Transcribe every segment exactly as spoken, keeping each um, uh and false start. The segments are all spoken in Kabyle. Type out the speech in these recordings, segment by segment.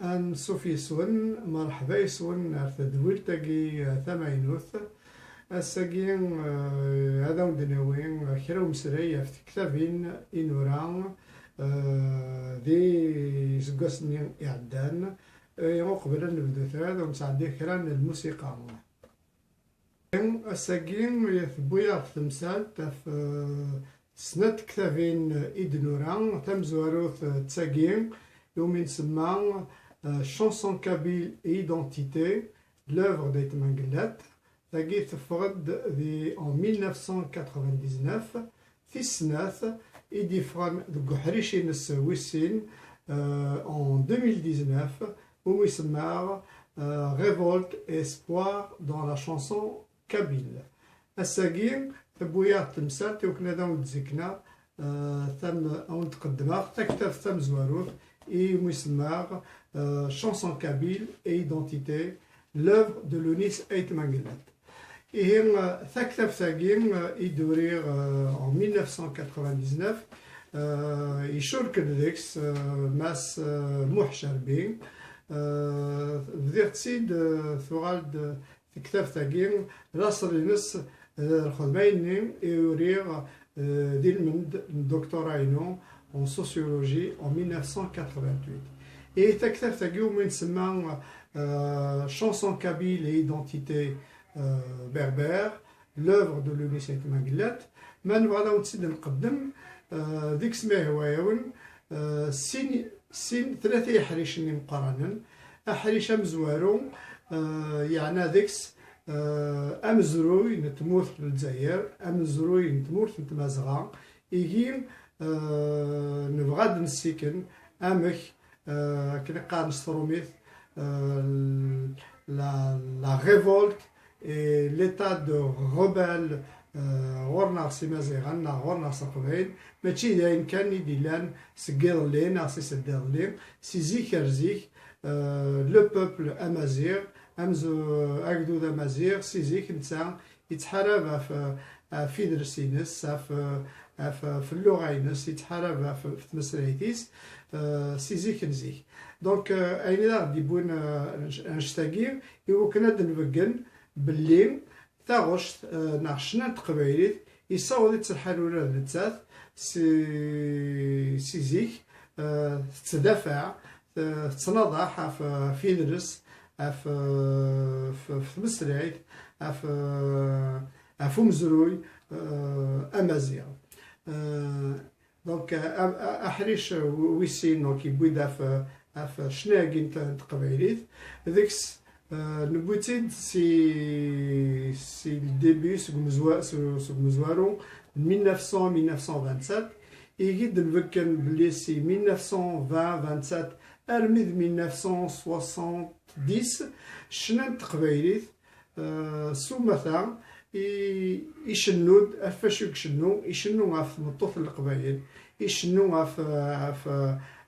Ansuf yes-wen, merḥba yes-wen ar tedwilt-agi tamaynut. Ass-agi, eh, ad awen-d-nawi kra umesray ɣef tektabin i nura, eh, di iseggasen-nni iɛeddan. Eh, uqbel ad nebdu tura, ad awen-sɛeddiɣ kra n lmusiqa. Ass-agi, tewwi-aɣ temsalt ɣef, eh, snat tektabin i d-nura. Tamezwarut, eh, d tagi, iwumi nsemma, eh, Chanson kabyle et identité, l'œuvre d'Ayt Mengellat. Tagi teffeɣ-d di, en mille neuf cent quatre-vingt-dix-neuf. Tis snat i d-yeffɣen deg uḥric-ines wis sin, eh, en deux mille dix-neuf, umi semmaɣ, eh, Révolte et espoir dans la chanson kabyle. Ass-agi, tewwi-aɣ-d temsalt i wakken ad awen-d-zikneɣ, eh, tam-, ad awen-d-qeddmeɣ taktabt tamezwarut i umi semmaɣ, eh, Chanson kabyle et identité, l'œuvre de Lounis Ayt Mengellat. Ihi, eh, taktabt-agi, eh, i d-uriɣ, eh, en mille neuf cent quatre-vingt-dix-neuf, eh, icurek-d deg-s, eh, Mass, eh, Muḥ Cerbi. Eh, bdiɣ-tt-id, eh, tuɣal-d tektabt-agi, laṣel-ines, eh, d lxedma-nni i uriɣ, eh, di lmend n doctorat-inu en sociologie en mille neuf cent quatre-vingt-huit. Ihi taktabt-agi umi nsemma, eh, Chanson kabyle et identité, eh, berbère, l'œuvre de Lounis Ayt Mengellat. Ma nebɣa ad awen-tt-id-nqeddem, eh, deg-s ma yehwa-yawen, eh, sin, sin, tlata iḥricen imeqqranen. Aḥric amezwaru, eh, yeɛna deg-s, eh, amezruy n tmurt n Lezzayer, amezruy n tmurt n Tmazɣa. Ihi, eh, nebɣa ad nessiken amek, eh, akken i qqaren s trumit, eh, la, la révolte et l'état de rebelle, eh, ɣur-neɣ s Imaziɣen neɣ ɣur-neɣ s Leqbayel, mačči d ayen kan i d-illan seg iḍelli neɣ si seld iḍelli. Si zik ar zik, eh, le peuple amaziɣ, amzu-, agdud amaziɣ, si zik netta yettḥarab ɣef, ɣef idles-ines, ɣef, ɣef, ɣef lluɣa-ines, yettḥarab ɣef, ɣef tmeslayt-is, eh, si zik n zik. Donc, eh, ayen i d aɣ-d-yewwin, eh, anec-, annect-agi, i wakken ad d-nbeggen belli taɣect, eh, neɣ ccna n teqbaylit, yessaweḍ-itt lḥal ula d nettat, si, si zik, eh, tettdafaɛ, eh, tettnaḍaḥ ɣef, ɣef yidles, ɣef, ɣef, ɣef tmeslayt, ɣef, ɣef umezruy, eh, amaziɣ. Eh, donc, eh, a-, a-, aḥric wis sin, donc, yewwi-d ɣef, ɣef ccna-agi n t-, n teqbaylit. Deg-s, eh, newwi-tt-id si, si le début, seg umezwa-, seg, seg umezwaru, mille neuf cents, mille neuf cent vingt-sept, igi d-nbekken belli si mille neuf cent vingt, vingt-sept, armi d mille neuf cent soixante-dix, ccna n teqbaylit, eh, s umata, i, icennu-d ɣef wacu i icennu, icennu ɣef tmeṭṭut n Leqbayel, icennu ɣef, ɣef,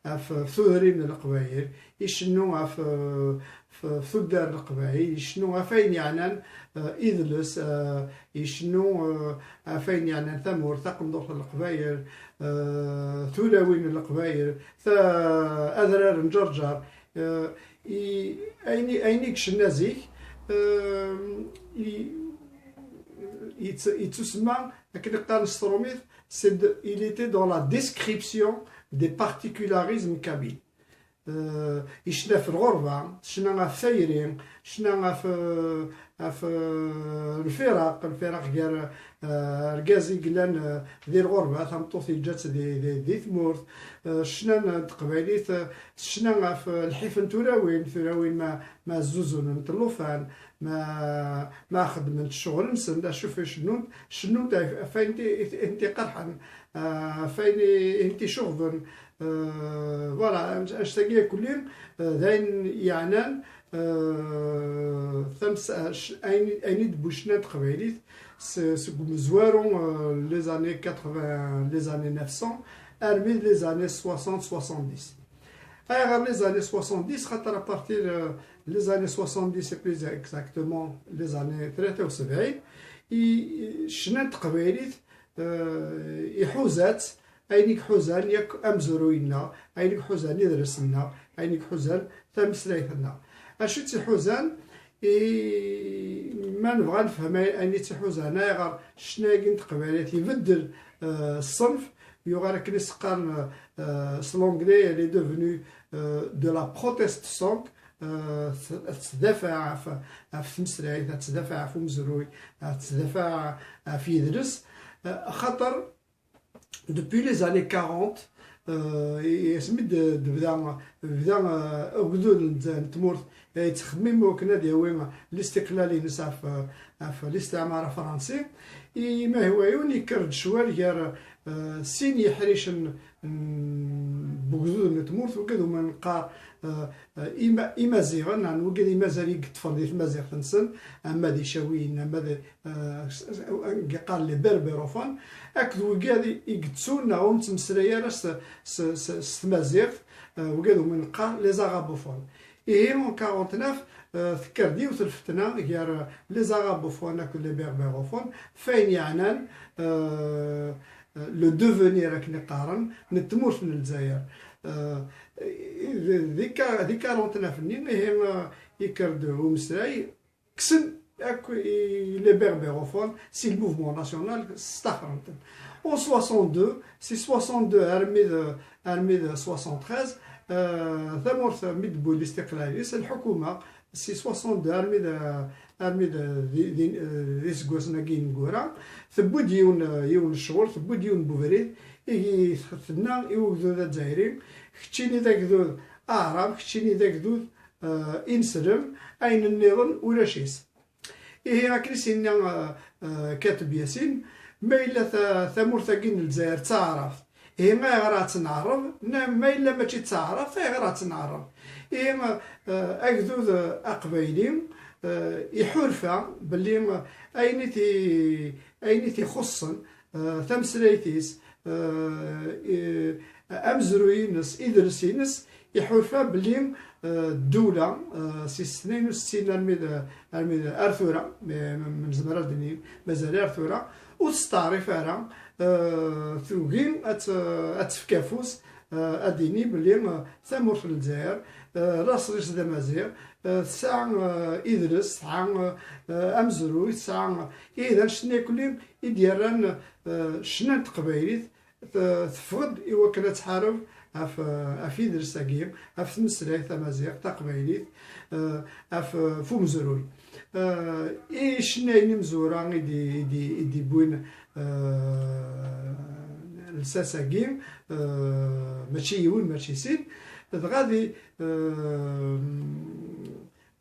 ɣef tudrin n Leqbayel, icennu ɣef, ɣef, ɣef tuddar n Leqbayel, icennu ɣef ayen yeɛnan, eh, idles, eh, icennu, eh, ɣef ayen yeɛnan tamurt, taqendurt n Leqbayel, eh, tulawin n Leqbayel, ta-, adrar n Ǧerǧer, eh, i, ayen i, ayen i icenna zik, eh, i, yett-, yettusemma, akken i qqaren s trumit, c'est de, il était dans la description des particularismes kabyles. Eh, yecna ɣef lɣerba, tecna ɣef tayri, tecna ɣef, eh, ɣef, eh, lfiraq, lfiraq gar, eh, argaz i yellan, eh, di lɣerba, tameṭṭut yeǧǧa-tt di, di, di tmurt, eh, ccna n teqbaylit, eh, tecna ɣef, eh, lḥif n tulawin, tulawin ma, ma zzuzunent llufan, ma, ma xeddment ccɣel-nsent, acu f-, cennunt, cennunt ɣef, ɣef wayen ti-, i t-, i tent-iqerḥen, eh, ɣef wayen i, i tent-icuɣben. Eh, voilà, anect-, anect-agi akk-nni, eh, d ayen yeɛnan, eh, tams-, eh, c-, ayen, ayen i d-tebbu ccna n teqbaylit s-, seg umezwaru, eh, les années quatre-vingts, les années neuf cents, armi d les années soixante, soixante-dix. Ayɣer les années soixante-dix? Xaṭer à partir, euh, les années soixante-dix, et plus exactement les années tlata u sebɛin, i, i, ccna n teqbaylit, euh, iḥuza-tt ayen i iḥuzan yakk amezruy-nneɣ, ayen i iḥuzan idles-nneɣ, ayen i iḥuzan tameslayt-nneɣ. Acu i tt-iḥuzan? I, ma nebɣa ad nefhem ay-, ayen i tt-iḥuzan, ayɣer ccna-agi n teqbaylit ibeddel, eh, ṣṣenf, yuɣal akken i s-qqaren, eh, s l'anglais, elle est devenue, eh, de la protest song, eh, t-, ad tdafaɛ ɣef, ɣef tmeslayt, ad tdafaɛ ɣef umezruy, ad tdafaɛ ɣef yidles, eh, axaṭer depuis les années quarante, euh, i-, asmi d-, d-, bda, bda, euh, ugdud n, n tmurt, eh, yettxemmim wakken ad yawi listiqlal-ines ɣef, ɣef listiɛmar afransi. I-, imahwayun yekker-d ccwal gar, euh, sin yeḥricen n, n ugdud n tmurt, wigad umi neqqar, euh, euh, ima-, imaziɣen, neɣ wigad i mazal i yeṭṭfen di tmaziɣt-nsen, ama d icawiyen, ama d, eh, s-, s-, i yeqqaren les berbérofhones, akked wigad i, i yettun neɣ ur nettmeslay ara s, s, s, s tmaziɣt, eh, wigad umi neqqar les arabophones. Ihi, en quarante-neuf, eh, tekker-d yiwet lfetna gar, eh, les arabophones akked les berbérofhones, f ayen yeɛnan, eh, eh, le devenir, akken i qqaren, n tmurt n Lezzayer. Eh, di, di ka-, di quarante-neuf-nni, ihi, eh, yekker-d umeslay, kksen akk i les berbérofhones si le mouvement national, staxren-ten. En soixante-deux, si soixante-deux armi d, armi d soixante-treize, eh, tamurt mi d-tewwi listiqlal-is, lḥukuma, si soixante-deux armi d, armi d, di, di, di iseggasen-agi ineggura, tewwi-d yiwen, yiwen n ccɣel, tewwi-d yiwen n ubrid, i tenna i ugdud azzayri, keččini d agdud aɛrab, keččini d agdud eh, ineslem, ayen nniḍen ulac-is. Ihi, akken i s-yenna, eh, eh, Kateb Yasin, ma yella ta-, tamurt-agi n Lezzayer d taɛrabt, ihi ayɣer ad tt-neɛreb? Na, ma yella mačči d taɛrabt, ayɣer ad tt-neɛreb? Ihi, eh, agdud, eh, aqbayli, eh, iḥulfa belli, eh, ayen i t-, ayen i t-ixuṣṣen, eh, tameslayt-is, eh, i-, amezruy-ines, idles-ines, iḥulfa belli, eh, ddula, eh, si tnayen u settin armi d, armi d, ar tura, ma, ma, ma nezmer ad d-nini, mazal ar tura, ur testeɛrif ara, eh, tugi ad t-, ad tefk afus, eh, ad d-tini belli, eh, tamurt n Lezzayer, eh, laṣel-is d amaziɣ, eh, tesɛa, eh, idles, tesɛa, eh, amezruy, tesɛa, ihi d annect-nni akk i d-yerran, eh, ccna n teqbaylit, te-, teffeɣ-d i wakken ad tḥareb ɣef, ɣef idles-agi, ɣef tmeslayt tamaziɣt taqbaylit, eh, ɣef, ɣef umezruy. Eh, i cennayen imezwura i d-, i d-, i d-iwwin, eh, lsas-agi, eh, mačči yiwen, mačči sin, dɣa di, eh,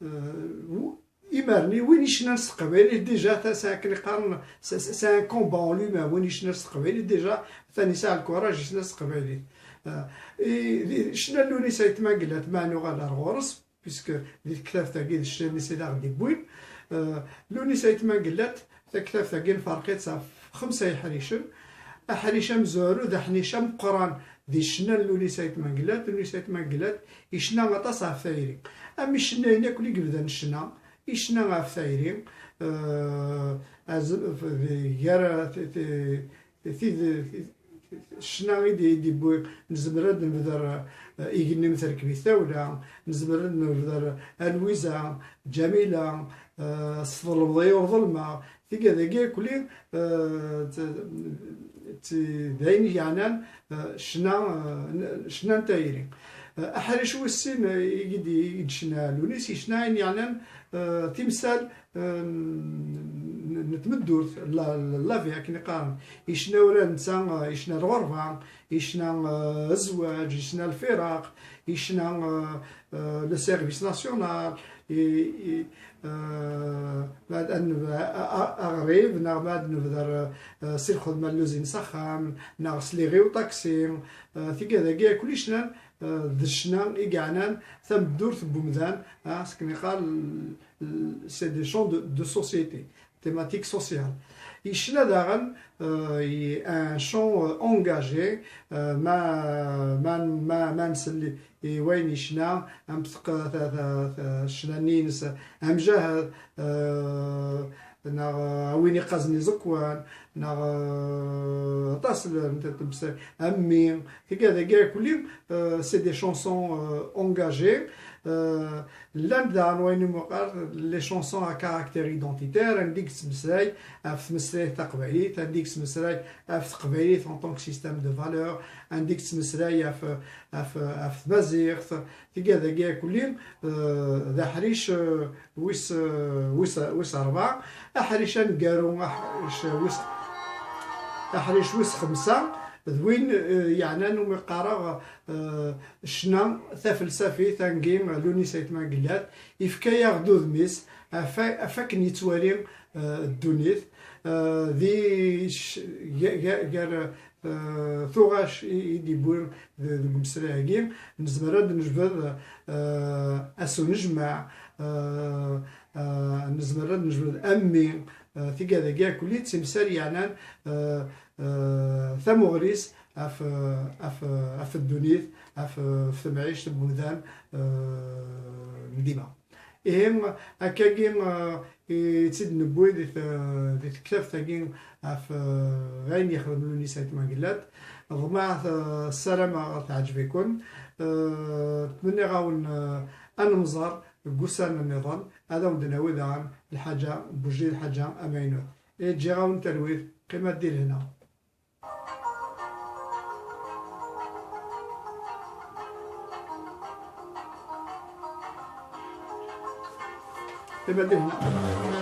eh, w-, Imar-nni, win yecnan s teqbaylit, déjà, ta-, c'est akken qqaren, c'est, c'est, c'est un combat en lui-même. Win yecnan s teqbaylit, déjà, atan yesɛa lkuraj yecna s teqbaylit. Ah, i, di, ccna n Lewnis Ayt Mengellat, ma nuɣal ar ɣur-s, puisque di tektabt-agi d ccna-nni i d aɣ-d-iwwin, ah, Lewnis Ayt Mengellat, taktabt-agi nferq-itt ɣef xemsa yeḥricen. Aḥric amezwaru d aḥric ameqqran di ccna n Lewnis Ayt Mengellat. Lewnis Ayt Mengellat yecna aṭas ɣef tayri. Am icennayen akk i yebdan ccna, yecna ɣef tayri, eh, azem-, f-, di-, gar ti-, ti-, tid, ccna i d-, i d-yewwi, nezmer ad nebder, eh, igenni m terkbit tawla, nezmer ad nebder a Lwiza, Ǧamila, eh, s tḍelmeḍ-iyi ur ḍelmeɣ, tigad-agi akk-, eh, d, d, d ayen yeɛnan, eh, ccna, eh, n-, ccna n tayri. Eh, aḥric wis sin, eh, i d-, i d-ccna Lewnis, yecna ayen yeɛnan, eh, timsal, eh, n, n, n tmeddurt, la, la, la vie, akken i qqaren. Yecna ula d netta, eh, yecna lɣerba, yecna, eh, zzwaǧ, yecna lfiraq, yecna, eh, eh, le service national, i, i, eh, ma ad neb-, a-, a-, aɣrib, neɣ ma ad nebder, eh, si lxedma n luzin s axxam, neɣ s liɣi uṭaksi, eh, tigad-agi akk-, kullec cnan, eh, d ccna i yeɛnan tameddurt n wemdan, eh, s akken iqqar, l-, l-, c'est des champs de, de société, thématique sociale. Yecna daɣen, eh, i un chant, eh, engagé, eh, ma, ma, ma, ma nsell i wayen yecna, am tq-, ta-, ta-, ta-, ccna-nni-ines amjahed, eh, neɣ, euh, a win iqazen iẓekwan, neɣ, euh, aṭas n, n, n, am mmi, tigad-agi akk-nni, euh, c'est des chansons, euh, engagées. Euh, llant daɣen wayen umi qqar les chansons à caractère identitaire, anda i yettmeslay ɣef tmeslayt taqbaylit, anda i yettmeslay ɣef teqbaylit en tant que système de valeur, anda i yettmeslay ɣef, ɣef, ɣef tmaziɣt, tigad-agi akk-nni, euh, d aḥric, euh, wis, euh, wis, wis ṛebɛa, aḥric aneggaru, aḥric wis, aḥric wis xemsa, d win, euh, yeɛnan umi qqareɣ, euh, ccna tafelsafit angi Luni Sayt Mangellat, yefka-yaɣ-d udem-is ɣef, ɣef wakken yettwali, euh, ddunit, euh, di c-, ga-, ga-, gar, euh, tuɣac i, i d-yewwi de-, deg umeslay-agi, nezmer ad d-nejbed, euh, asunejmaɛ, euh, euh, nezmer ad d-nejbed am mmi, euh, tigad-agi akk-nni d timsal yeɛnan, euh, euh, tamuɣli-s ɣef, ɣef, ɣef ddunit, ɣef, ɣef temɛict n umdan, euh, n dima. Ihi, akkagi, eh, i tt-id-newwi di te-, di tektabt-agi ɣef, eh, ayen yexdem Luni Sayt Mangellat. Ḍemɛeɣ, eh, ssarameɣ teɛǧeb-iken. Eh, ttmenniɣ-awen, eh, ad nemẓer deg wussan nniḍen, ad awen-d-nawi daɣen lḥaǧa n Bujdi, lḥaǧa amaynut. Eh, ǧǧiɣ-awen talwit, qqimet di lehna. Qqimet di lehna.